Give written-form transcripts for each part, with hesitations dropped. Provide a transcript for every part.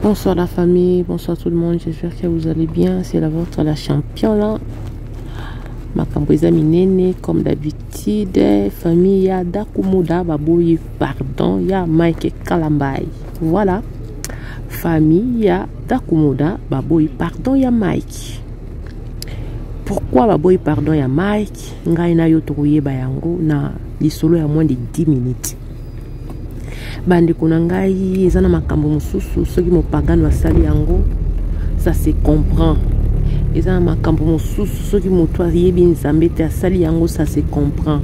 Bonsoir la famille, bonsoir tout le monde, j'espère que vous allez bien. C'est la vôtre, la championne là. Makambo eza minene comme d'habitude, famille ya Dakumuda baboyi pardon ya Mike Kalambay. Voilà. Famille ya Dakumuda baboyi pardon ya Mike. Pourquoi baboyi pardon ya Mike? Ngai na yo tokoyeba yango na lisolo ya moins de 10 minutes. Bandeko na ngai, eza na makambo mosusu soki mopagano asali yango, ça se comprend. Eza na makambo mosusu soki moto ayebi Nzambe te asali yango, ça se comprend.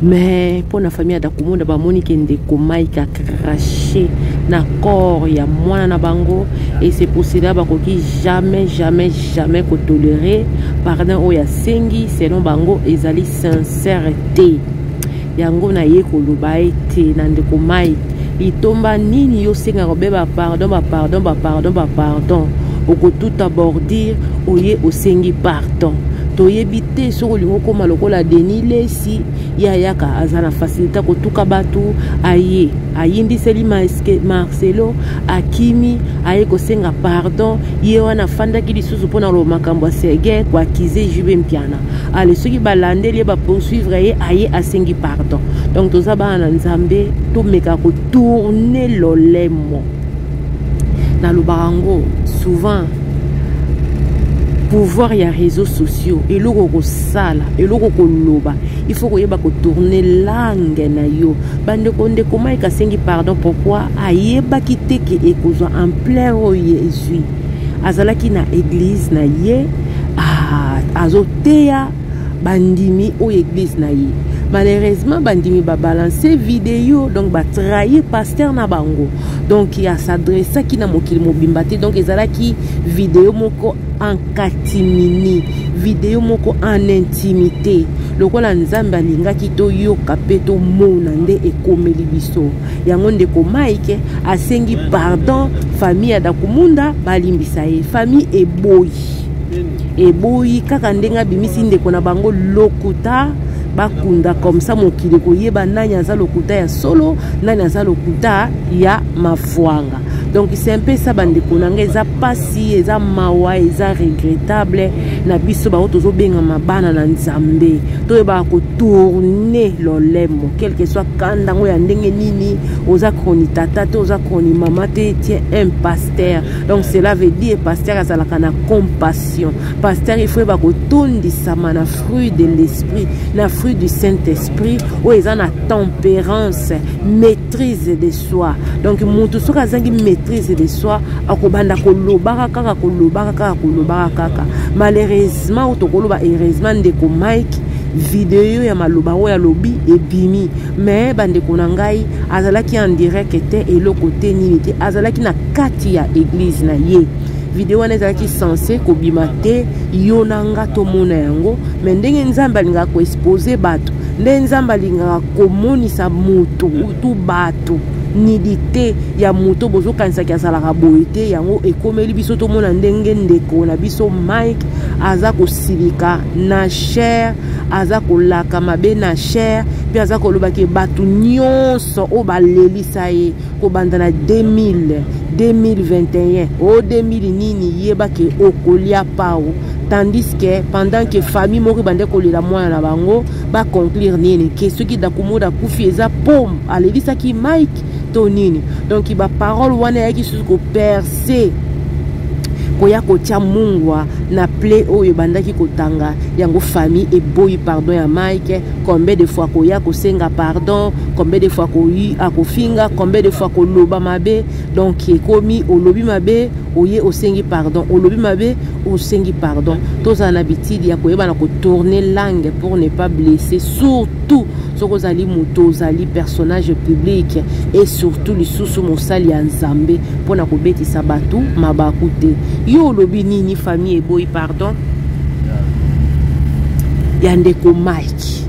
Mais mpo na famille ya Dakumunda, bamoni ke ndeko Mike acraché na corps ya mwana na bango, et c'est pour cela bakoki jamais, jamais, jamais kotolérer pardon oyo asengi. Selon bango, ezali sincère te. Yango naye koloba ete na ndeko Mike, litomba nini yo osengaka obe bapardon, bapardon, bapardon, bapardon? Okotuta bordure, oye osengi pardon. Toyebi te soki olingi okóma lokola Denis Lesi. Ye ayaka, aza na facilité kotuka bato. Aye ayindiseli Marcelo, akimi, aye kosenga pardon. Ye wana afandaki lisusu mpona koloba makambo ya Seguin, koaccuser JB Mpiana. Ale, soki balandeli ye, bapoursuivre ye, aye asengi pardon. Donc toza bana na Nzambe, tomeka kotourner lolemo. Nalobaka yango souvent, pouvoir ya réseaux sociaux, eloko kosala, eloko koloba, il faut koyeba kotourner langue na yo. Bandeko, ndeko Mike asengi pardon pourquoi? Ayebaki te ke ekozwa ampleur oyo ezwi. Azalaki na église na ye, azoteya bandimi oyo église na ye. Malheureusement, bandimi babalance video, donc batrahir pasteur na bango. Donc as'adressaki na mokili mobimba te. Donc ezalaki video moko en catimini, video moko en intimité. Lokola Nzambe alingaki toyoka mpe tomona, nde ekomeli biso yango. Ndeko Mike asengi pardon, famille ya Dakumunda balimbisa ye. Famille eboyi, eboyi kaka ndenge abimisi ndeko na bango lokuta. Bakunda comme ça, mokili koyeba nani aza lokuta ya solo, nani aza lokuta ya mafwanga. Donc c'est un peu ça, bandeko na ngai. Eza pasi, eza mawa, eza regrettable na biso bango tozobengama bana na Nzambe. Toyebaka kotourner lolemo, quel que soit kanda yango ya ndenge nini. Oza kroni tata te, oza kroni mama te, t'es un pasteur. Donc cela veut dire pasteur azalaka na compassion. Pasteur, il faut yeba kotondisama na fruit de l'esprit, na fruit du Saint-Esprit oyo eza na tempérance, maîtrise de soi. Donc motu soki azangi maîtrise de soi, akobanda kolobaka kaka, kolobaka kaka, kolobaka kaka. Malheureusement, oyo tokoloba heureusement, ndeko Mike, video ya maloba oyo alobi ebimi. Mais bandeko na ngai, azalaki en direct te, eloko te, nini te, azalaki na kati ya église na ye. Video wana ezalaki censé kobima te, yo na nga tomona yango. Mais ndenge Nzambe alingaka koexposer bato, nde Nzambe alingaka komonisa moto tu bato nudité ya moto bozokanisaki azalaka boye te. Yango ekomeli biso tomona ndenge ndeko na biso Mike aza kosilika na chair, aza kolaka mabe na chair, mpe aza kolobaki bato nyonso oyo balelisa ye kobanda na 2000, 2021 o 2000 nini, yebaki okolia pao. Tandis que pendant que famille moko ebande kolela mwana na bango, baconclure nini? Ke soki Dakumuda akufi, eza pom alelisaki Mike to nini. Donc baparole wana eyaki susu kopercer, koya kotia mungwa na plaie oyo ebandaki kotanga. Yango famille eboyi pardon ya Mike. Combien de fois koya kosenga pardon, combien de fois akofinga, combien de fois koloba mabe? Donc ekomi olobi mabe, oye osengi pardon, olobi mabe, osengi pardon. Tozala na bitidi ya koyeba na kotourner langue pour ne pas blesser, surtout soki ozali moto, ozali personnage public et surtout lisusu mosali ya Nzambe, mpona kobetisa bato mabaku te. Yo olobi nini? Famille eboyi pardon ya ndeko Mike.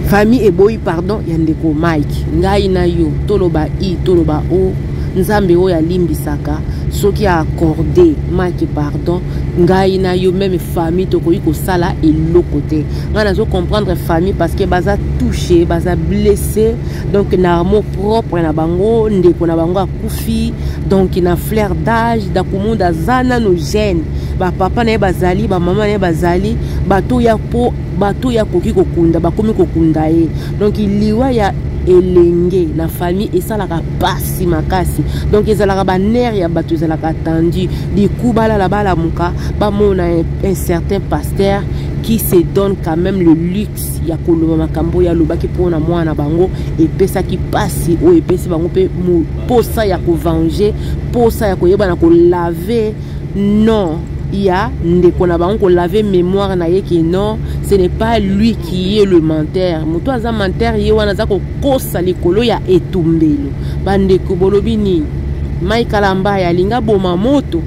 Famille eboyi pardon ya ndeko Mike. Ngai na yo toloba i toloba o Nzambe oyo alimbisaka, soki aaccorde Mike pardon. Ngai na yo, même famille, tokoki kosala eloko te. Ngai nazo comprendre famille parce que baza touché, baza blessé. Donc na amour propre na bango, ndeko na bango akufi, donc na fleur d'âge. Dakumunda aza nano jeune, bapapa na ye bazali, bamama na ye bazali, bato ya po bato ya koki kokunda, bakomi kokunda ye. Donc liwa ya elenge na famille esalaka pasi makasi. Donc ezalaka banerf ya bato ezalaka tendu. Du coup balala, balamuka, bamona un certain pasteur qui se donne quand même le luxe ya koloba makambo oyo alobaki mpona mwana bango, epesaki pasi oyo epesi bango mpe posa ya kovenger, posa ya koyeba na kolaver non ya ndeko na bango, kolaver mémoire na ye ke non, ce n'est pas lui qui est le menteur. Moto aza menteur ye wana aza kokosa likolo ya etumbelo. Bandeko, bolobi nini? Mike Kalambay alinga boma moto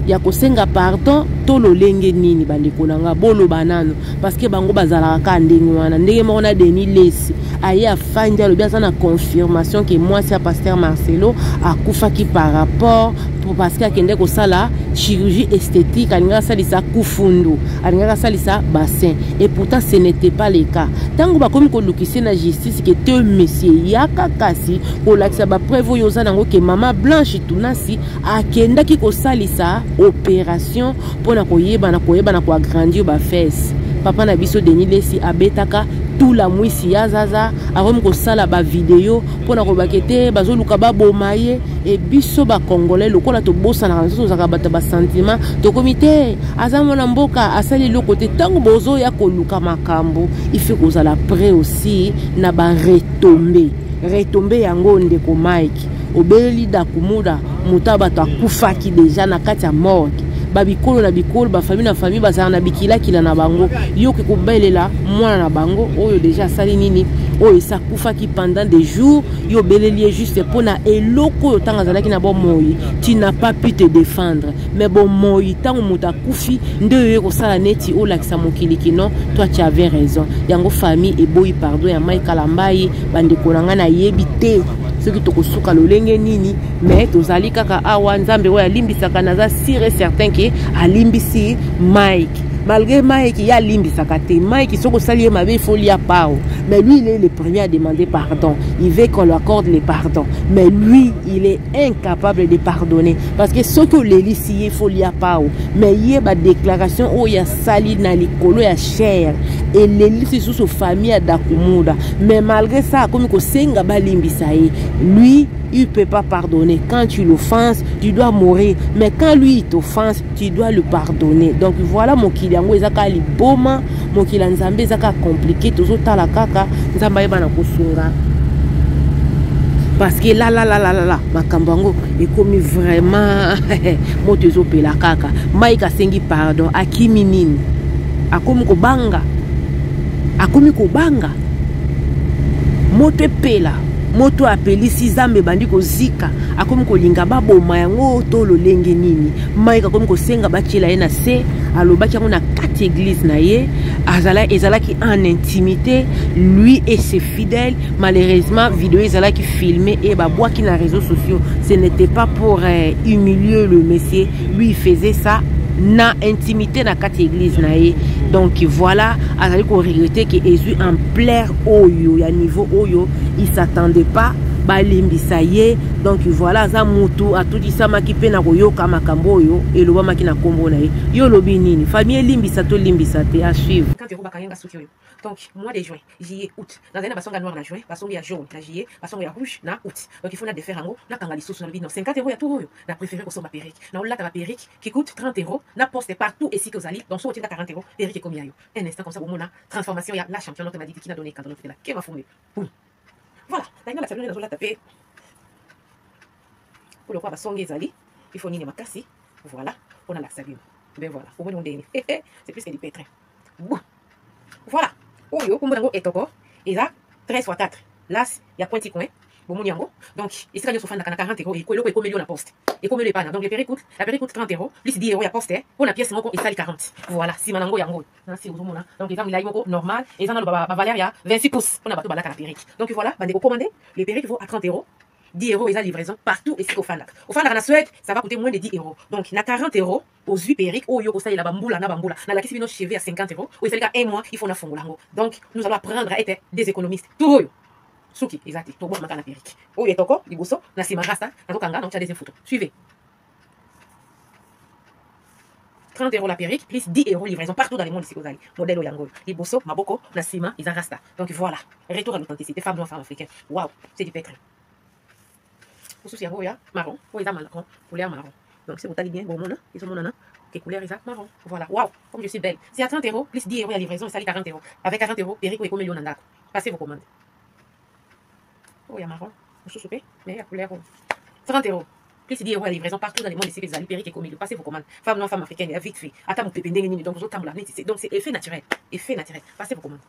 ya kosenga pardon to lolenge nini? Bandeko na nga, boloba nano, parce que bango bazalaka kaka ndenge wana, ndenge moko na Denis Lesi. Aye afandi, alobi aza na confirmation ke mwasi ya pasteur Marcelo akufaki par rapport parce que akende kosala chirurgie esthétique, alingaki asalisa kufundu, alingaki asalisa bassin, et pourtant ce n'était pas le cas. Ntango bakomi kolukise na justice ke te, monsieur, yaka kasi kolakisa bapreuve oyo oza nango ke mama Blanche Tunasi akendaki kosalisa opération mpona koyebana koyebana koagrandir bafesses, papa na biso Denis Lesi abetaka tula mwisi ya zaza, akomi kosala bavideo mpona kolobaka ete bazoluka baboma ye. E biso bacongolais, lokola tobosanaka biso, tozalaka bato ya basentiment, tokomi te aza mwana mboka, asali eloko te. Ntango bozoya koluka makambo, il faut kozala prêt aussi na baretombées. Retombées yango, ndeko Mike obeleli Dakumuda, moto ya bato akufaki deja na kati ya morgue. Babikolo na bikolo, bafamille na famille, bazala na bikilakila na bango. Yoki kobelela mwana na bango oyo deja asali nini, oyo esi akufaki pendant des jours, yo obeleli ye juste mpona eloko oyo ntango azalaki na bomoi tu n'as pas pu te défendre. Mais bomoi, ntango moto akufi nde oyo kosala neti olakisa mokili kino toi tu avais raison. Yango famille eboyi pardon ya Mike Kalambay. Bandeko na ngai, nayebi te soki tokosuka lolenge nini, mais tozali kaka awa. Nzambe oyo alimbisaka, naza sûr et certain ke alimbisi Mike, malgré Mike ye alimbisaka te. Mike, soki osali ye mabe, il faut lia pao, mais lui, il est le premier à demander pardon. Il veut qu'on lui accorde le pardon, mais lui, il est incapable de pardonner, parce que soki olelisi ye, il faut lia pao. Mais ye, badéclaration oyo asali na likolo ya chaire elelisi lisusu famille ya Dakumuda. Mais malgré ça, akomi kosenga balimbisa ye. Lui, il peut pas pardonner. Quand tu l'offenses, tu dois mourir, mais quand lui, il t'offense, tu dois le pardonner. Donc voilà, mokili yango eza kaka liboma. Mokili ya Nzambe eza kaka compliqué. Tozotala kaka Nzambe ayeba na kosunga, parce que la makambo yango ekomi vraiment moto ezopela kaka. Mike asengi pardon, akimi nini? Akomi kobanga, akomi kobanga moto epela, moto apelisi Nzambe ebandi kozika, akomi kolinga baboma yango to lolenge nini? Mike akomi kosenga batiela ye na se. Alobaki yango na kati église na ye, ezalaki en intimité, lui et ses fidèles. Malheureusement, vidéo ezalaki filmé et babwaki na réseaux sociaux. Ce n'était pas pour humilier le monsieur. Lui, il faisait ça na intimité na kati église na ye. Donc voilà, azali koregretter ke ezwi ampleur oyo ya niveau oyo, il s'attendait pas balimbisa ye. Donc voilà, aza mutu atutisamaki mpe na koyoka makambo oyo elobamaki na nkombo na ye. Yo olobi nini? Famille elimbisa to limbisa te? À suivre. Donc mois de juin, juillet, août, nazali na basonga noir na juin, basongi ya jaune na juillet, basongo ya rouge na août. Donc il faut na défaire yango, nakanga lisusu. Nalobi non, 50 € ya tour oyo, na préféré kosomba perruque, na olata baperruque qui coûte 30 € na poste partout esika ozali. Donc so otinda 40 €, perruque ekomi ya yo. Un instant comme ça, bomona transformation ya la championne notre madidi kina donné kando la kema fume. Boum, voilà, nalinga lakisa bino nazolata mpe po lokwa basongi ezali, il faut nini makasi. Voilà, mpona lakisa bino. Ben voilà, omoni ondeni, c'est plus que du pétrin. Bon, voilà, oyo kombo yango etoko eza 13 x 4 las ya pointi coin. Bomoni yango. Donc esika nyonso ofandaka na 40 €, eloko ekomeli yo na poste, ekomeli epana. Donc le perruque coûte, la perruque coûte 30 € plus 10 € ya poste. Mpo na pièce moko esali 40. Voilà, nsima nango yango nasi ozomona. Donc eza milai moko normal, eza nano bavaleur ya 26 pouces mpona bato balaka na perruque. Donc voilà, bandeko, commande le perruque vaut à 30 €. 10 € eza livraison partout esika ofandaka. Ofandaka na Suède, ça va coûter moins de 10 €. Donc na 40 € ozwi perruque oyo kosalela bambula na bambula. Nalakisi bino cheveux ya 50 € oyo esalika un mois, il faut nafongola yango. Donc nous allons apprendre à être des économistes. Tour oyo suki eza te, tobomaka na perruque oyo etoko liboso na nsima rasta. Nazokanga, naotya deuxième photo. Suivez. 30 € la perruque plus 10 € livraison partout dans le monde. Ici ozali, modèle oyo yango oyo, liboso maboko, na nsima eza rasta. Donc voilà, retour à l'authenticité, femme noire, femme africaine. Wow, c'est du pétrin. Mosusu yango oyo ya marron, oyo eza marron, couleur marron. Donc si botali bien, bomona ezomonana que couleur eza marron. Voilà, wow, comme je suis belle. C'est à 30 € plus 10 € ya livraison, esali 40 €. Avec 40 €, perruque oyo ekomeli yo na ndako. Passez vos commandes. Oyo ya marron mosusu mpe, mais ya couleur oyo, 30 € plus 10 € ya livraison partout dans le monde. Esika ezali, perruque ekomeli. Passez vos commandes. Femme noire, femme africaine, ya vite fait, ata mopepe ndenge nini, donc ozotambola neti. Donc c'est effet naturel, effet naturel. Passez vos commandes.